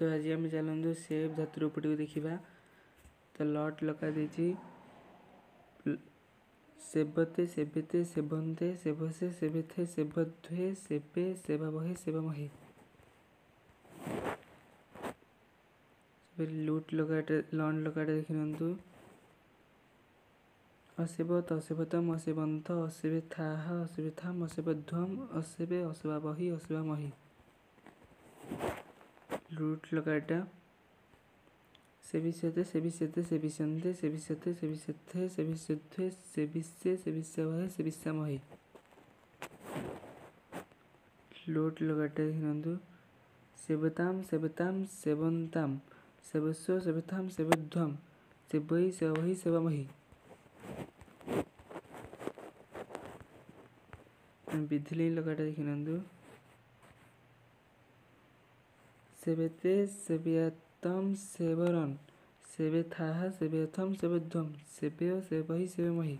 ତ ଆଜି ଆମେ ଚାଲନ୍ତୁ ସେବ୍ ଧାତୁ ରୂପଟିକୁ ଦେଖିବା। ତ ଲଟ୍ ଲଗା ଦେଇଛି। ସେବତେ, ସେବେତେ, ସେବନ୍ତେ, ସେବସେ, ସେବେଥେ, ସେବଧ୍ୱେ, ସେବେ, ସେବାବହେ, ସେବାମହେ। ଲୁଟ୍ ଲଗାଟା, ଲଣ୍ଡ ଲଗାଟା ଦେଖିନିଅନ୍ତୁ। ଅସେବତ, ଅସେବତମ, ଅସେବନ୍ତ, ଅସେବେଥାହ, ଅସେବେଥାମ, ଅସେବଧ୍ୱମ, ଅସେବେ, ଅସେବାବହି, ଅସେବାମହି। ଲୁଟ୍ ଲଗାଟା। ସେବିଷ୍ୟତେ, ସେବିଷ୍ୟତେ, ସେବିଷ୍ୟନ୍ତେ, ସେବିଷ୍ୟତେ, ସେବିଷ୍ୟଥେ, ସେବିଷ୍ୟଧ୍ୱେ, ସେବିଷ୍ୟେ, ସେବିଷ୍ୟାବହେ, ସେବିଷ୍ୟାମହି। ଲୋଟ୍ ଲଗାଟା ଦେଖିନିଅନ୍ତୁ। ସେବତାମ, ସେବତାମ, ସେବନ୍ତାମ, ସେବସ୍ୱ, ସେବଥାମ, ସେବଧ୍ୱମ, ସେବଇ, ସେବହି, ସେବାମହି। ବିଧିଲି ଲଗାଟା ଦେଖିନିଅନ୍ତୁ। ସେବେତେ, ସେବିୟାତମ, ସେବରନ୍, ସେବେଥାହ, ସେବେଥମ, ସେବଧ୍ୱମ, ସେବେୟ, ସେବହି, ସେବମହି।